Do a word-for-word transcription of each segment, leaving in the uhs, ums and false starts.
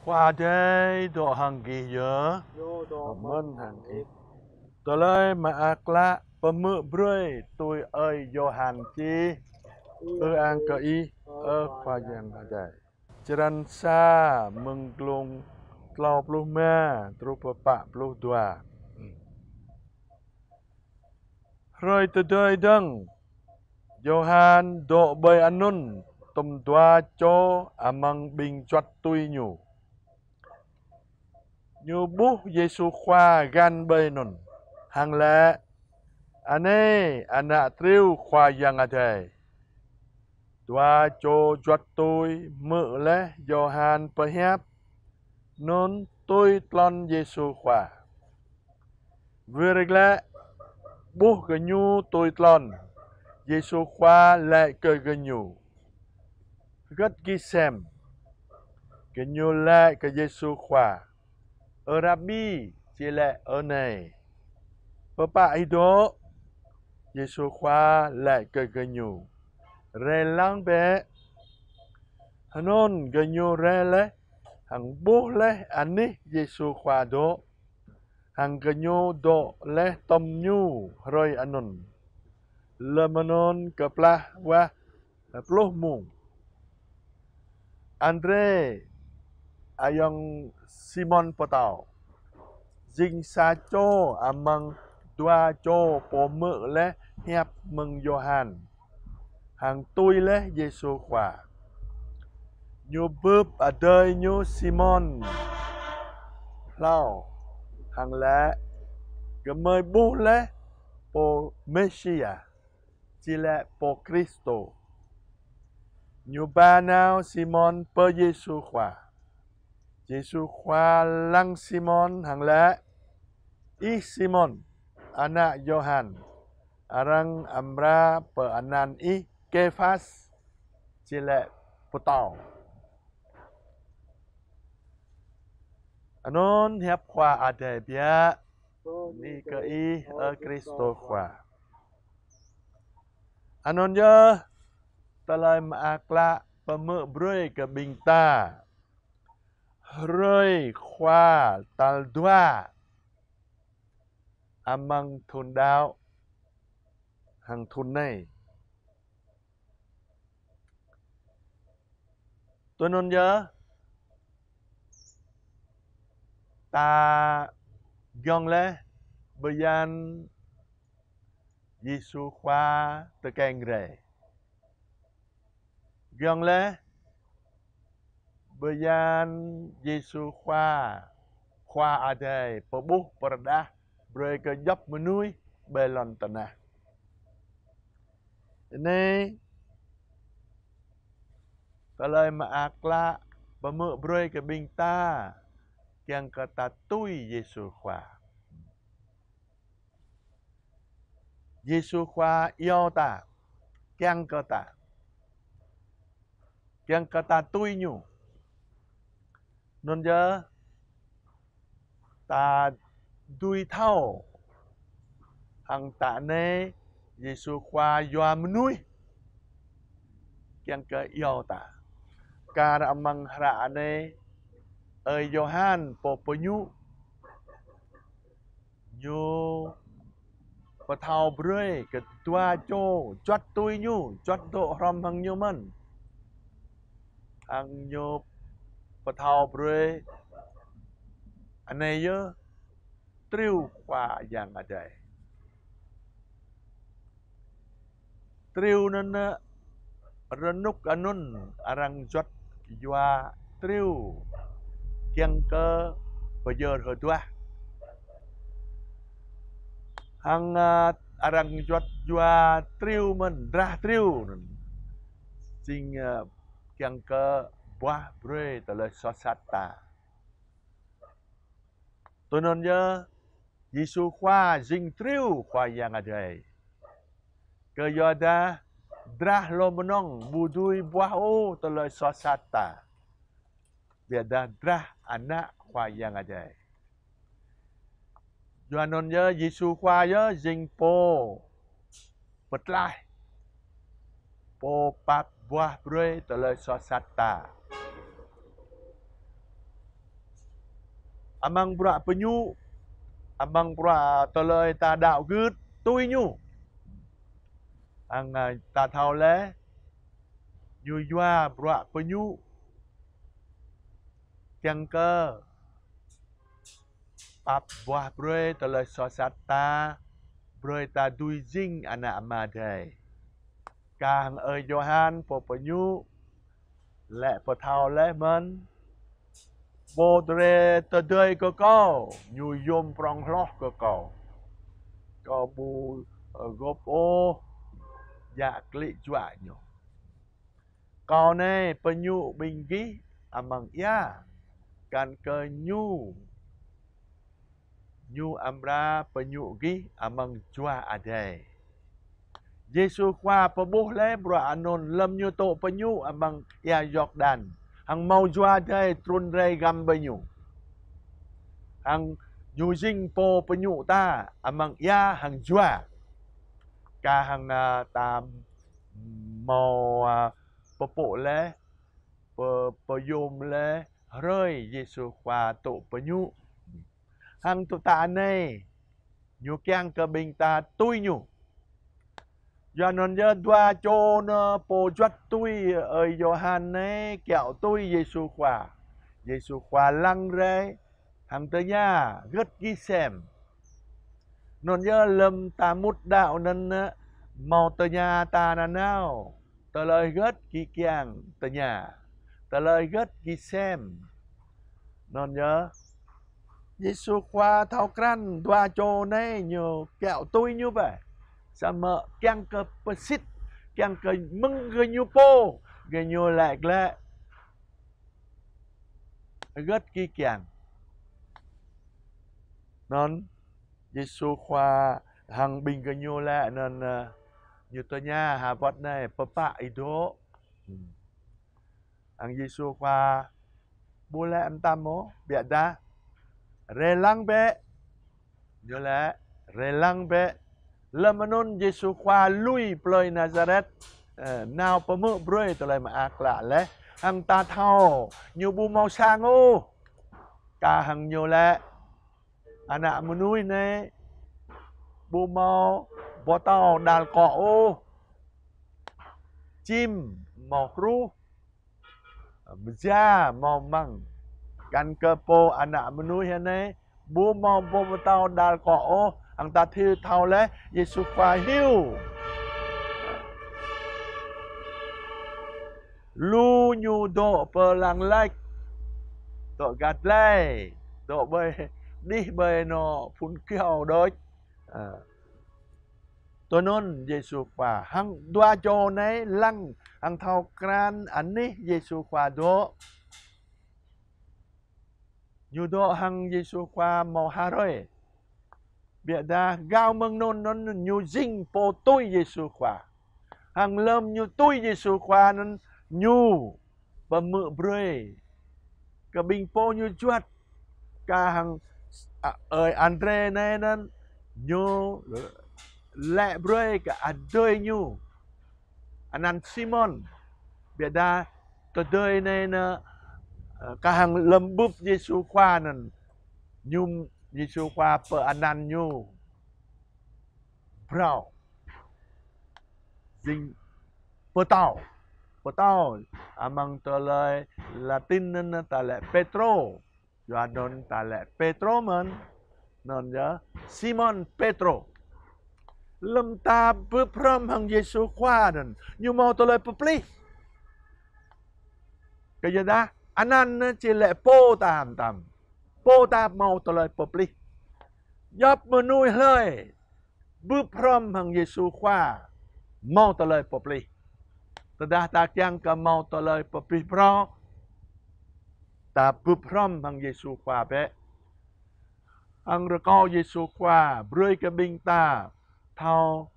Khua Adai dŏ hăng gih yơh. Dŏ mơ̆n hăng ih. Tơlơi Mơak Klă pơhmư̆ brơi tui ơi Yôhan čih. Ư-ang kơ Ih, ơ Khua Yang Adai. Črăn sa, mơ̆ng glông klâo pluh rơma truh pơ pă pluh dua. Hrơi tơdơi dơ̆ng, Yôhan dŏ ƀơi anŭn tơm dua čô amăng ƀing juăt tui ñu. Ñu ƀuh Yêsu Khua găn ƀơi anŭn, hăng laĭ: Anai, Ană Triu Khua Yang Adai. Dua čô juăt tui hmư̆ laih Yôhan pơhiăp, anŭn tui tlôn Yêsu Khua. Wir glaĭ, ƀuh gơñu tui tlôn, Yêsu Khua laĭ kơ gơñu: Hơget gih sem? Gơñu laĭ kơ Yêsu Khua: Ơ Rabbi, či laĭ Ơ Nai, pơ pă ih dŏ? Yêsu Khua laĭ kơ gơñu: Rai lăng bĕ. Hơnŭn gơñu rai laih, hăng ƀuh laih anih Yêsu Khua dŏ, hăng gơñu dŏ laih tơm ñu hrơi anŭn. Lơm anŭn kơplah wah pluh mông. Andrê, ayŏng Simôn Pơtâo, jing sa čô amăng dua čô pô hmư̆ laih hiăp mơ̆ng Yôhan, hăng tui laih Yêsu Khua. Ñu bưp adơi ñu Simôn hlâo, hăng laĭ: Gơmơi ƀuh laih Pô Mêsia, či laĭ Pô Kristô. Ñu ba nao Simôn pơ Yêsu Khua. Yêsu Khua lăng Simôn hăng laĭ: Ih Simôn, ană Yôhan, arăng amra pơanăn ih Kêphas, či laĭ Pơtâo. Anŭn hiăp Khua Adai biă. Bơni kơ Ih, ơ Kristô Khua. Anŭn yơh Tơlơi Mơak Klă pơhmư̆ brơi kơ ƀing ta hrơi Khua tal dua amăng thun đăo hăng thun anai. Tui anŭn yơh, ta giŏng laih bơyan Yêsu Khua tơkeng rai. Giŏng laih bơyan Yêsu Khua, Khua Adai pơƀuh pơrơđah brơi kơ djŏp mơnuih ƀơi lŏn tơnah. Anai, Tơlơi Mơak Klă pơhmư̆ brơi kơ ƀing ta, kiăng kơ ta tui Yêsu Khua. Yêsu Khua iâu ta, kiăng kơ ta, kiăng kơ ta tui Ñu. Anŭn yơh, ta dưi thâo hăng ta anai Yêsu Khua yua mơnuih, kiăng kơ iâu ta. Kar amăng hră anai, ơi Yôhan pô pơñu, ñu pơthâo brơi kơ dua čô juăt tui ñu, juăt dŏ hrŏm hăng ñu mơ̆n. Hăng ñu pơthâo brơi anai yơh triu Khua Yang Adai. Triu anŭn, rơnŭk anŭn arăng juăt yua triu kiăng kơ pơyơr hơduah. Hăng, ơ, arăng juăt yua triu mơ̆n, drah triu anŭn. Jing, ơ, kiăng kơ buah brơi tơlơi soh sat ta. Tui anŭn yơh, Yêsu Khua jing triu Khua Yang Adai. Kơ yua dah drah lŏm mơnơ̆ng ƀu dưi buah ôh tơlơi soh sat ta, biă dah drah Ană Khua Yang Adai. Yua anŭn yơh Yêsu Khua yơh jing pô pơtlaih, pô pap buah brơi tơlơi soh sat ta. amăng bruă pơñŭ, amăng bruă tơlơi ta đaŏ gưt tui ñu. Hăng, ơ, ta thâo laih, ñu yua bruă pơñŭ kiăng kơ pap buah brơi tơlơi soh sat ta, brơi ta dưi jing ană Ama Adai. Kah hăng ơi Yôhan pô pơñŭ laĭ pơthâo laih mơ̆n: Pô drơi tơdơi kơ kâo, ñu yôm prong hloh kơ kâo. Kâo ƀu, ơ, gôp ôh djă klĭ juă ñu. Kâo anai pơñŭ ƀing gih amăng ia, kăn kơ ñu, ñu amra pơñŭ gih amăng Jua Adai. Yêsu Khua pơƀuh laih bruă anŭn lơ̆m ñu dŏ pơñŭ amăng ia Yordan, hăng hmâo Jua Adai trŭn rai găm ƀơi ñu. Hăng ñu jing pô pơñŭ ta amăng ia hăng jua. Kah hăng, ơ, ta hmâo, ơ, pơpŭ laih, pơ-, pơyôm laih hrơi Yêsu Khua dŏ pơñŭ. Hăng tŭ ta anai, ñu kiăng kơ ƀing ta tui ñu. Yua anŭn yơh dua čô nơ pô juăt tui ơi Yôhan anai kiaŏ tui Yêsu Khua. Yêsu Khua lăng rai, hăng tơña: Hơget gih sem? Anŭn yơh lơ̆m ta mŭt đaŏ anŭn, ơ, hmâo tơña ta nanao: Tơlơi hơget gih kiăng tơña? Tơlơi hơget gih sem? Anŭn yơh Yêsu Khua thâo krăn dua čô anai ñu kiaŏ tui ñu bĕ. Samơ̆ kiăng kơ pơsit, kiăng kơ mơ̆ng gơñu pô, gơñu laĭ glaĭ: Hơget gih kiăng? Anŭn Yêsu Khua hăng ƀing gơñu laĭ anŭn, ơ, ñu tơña ha wơ̆t anai: Pơpă ih dŏ? Hmm. Hăng Yêsu Khua ƀu laĭ mơtam ôh, biă dah: Rai lăng bĕ. Ñu laĭ: Rai lăng bĕ. Lơ̆m anŭn Yêsu Khua lui plơi Nazaret, ơ, nao pơhmư̆ brơi tơlơi mơak klă laih. Hăng ta thâo ñu ƀu hmâo sang ôh. Kah hăng ñu laĭ: Ană mơnuih anai ƀu hmâo pơtâo đal akŏ ôh. Čim hmâo hruh, mơja hmâo măng, kăn kơ pô Ană mơnuih anai ƀu hmâo pơtâo đal akŏ ôh. Hăng ta thâo, thâo laih Yêsu Khua hyu. Lu ñu dŏ pơ lăng lač, dŏ gah dlai, dŏ ƀơi, đih ƀơi anŏ phŭn kyâo đôč. Ơ. Tui anŭn Yêsu Khua hăng dua čô anai lăng hăng thâo krăn anih Yêsu Khua dŏ. Ñu dŏ hăng Yêsu Khua hmâo ha hrơi. Biă dah gao mơ̆ng anŭn anŭn ñu jing pô tui Yêsu Khua. Hăng lơ̆m ñu tui Yêsu Khua anŭn ñu pơhmư̆ brơi kơ ƀing pô ñu juăt. Kah hăng, ơ, ơi Andrê anai anŭn ñu laĭ brơi kơ adơi ñu anăn Simôn. Biă dah tơdơi anai anŭn, ơ, kah hăng lơ̆m bưp Yêsu Khua anŭn, ñu Yêsu Khua pơanăn ñu phrâo. Jing pơtâo. Pơtâo, amăng tơlơi Latin anŭn ta laĭ Pêtrô. Yua anŭn ta laĭ Pêtrô mơ̆n. Anŭn yơh Simôn Pêtrô. Lơ̆m ta bưp hrŏm hăng Yêsu Khua anŭn, ñu hmâo tơlơi pơplih. Kơ yua dah anăn anŭn či laĭ pô ta mơtam. Pô ta hmâo tơlơi pơplih. Djŏp mơnuih hlơi bưp hrŏm hăng Yêsu Khua hmâo tơlơi pơplih. Tơdah ta kiăng kơ hmâo tơlơi pơplih phrâo, ta bưp hrŏm hăng Yêsu Khua bĕ. Hăng rơkâo Yêsu Khua brơi kơ ƀing ta thâo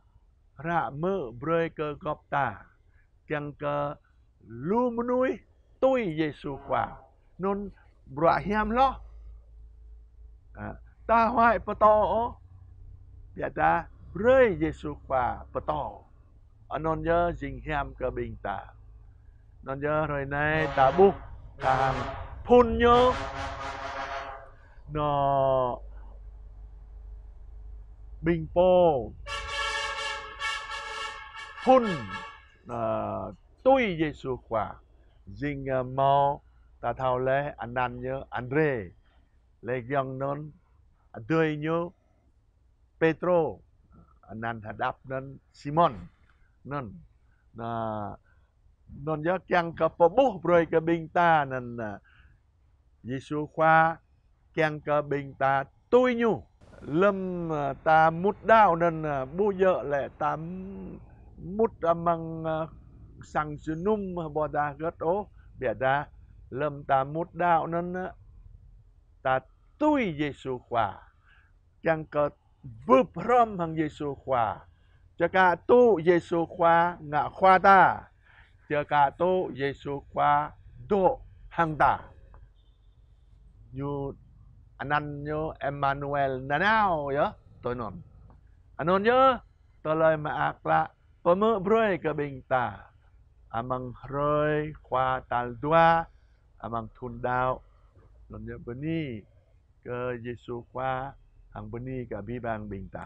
hră hmư̆ brơi kơ gŏp ta, kiăng kơ lu mơnuih tui Yêsu Khua. Anŭn bruă hiam hloh. Ơ, ta huăi pơtô ôh, biă dah brơi Yêsu Khua pơtô. Anŭn yơh jing hiam kơ ƀing ta. Anŭn yơh hrơi anai ta ƀuh kah hăng phŭn ñu Nơ ƀing pô phŭn, ơ, tui Yêsu Khua. Jing, ơ, mâo ta thâo laih anăn ñu Andrê, laih giŏng anŭn adơi ñu Pêtrô, anăn hơđăp anŭn Simôn. Anŭn, nơ, anŭn yơh kiăng kơ pơƀuh brơi kơ ƀing ta anŭn, ơ, Yêsu Khua kiăng kơ ƀing ta tui ñu. Lơ̆m, ơ, ta mŭt đaŏ anŭn, ơ, ƀu djơ̆ lĕ ta m-, mŭt amăng, ơ, sang jơnum ƀôdah hơget ôh, biă dah lơ̆m ta mŭt đaŏ anŭn, ơ, ta tui Yêsu Khua. Kiăng kơ bưp hrŏm hăng Yêsu Khua. Čơkă tŭ Yêsu Khua ngă Khua ta. Čơkă tŭ Yêsu Khua dŏ hăng ta. Ñu anăn ñu Emmanuel nanao yơh, tui anŭn. Anŭn yơh, tơlơi mơak klă pơmơ̆ brơi kơ ƀing ta. Amăng hrơi Khua tal dua, amăng thŭn đaŏ, anŭn yơh bơni kơ Yêsu Khua, hăng bơni kơ abih bang ƀing ta.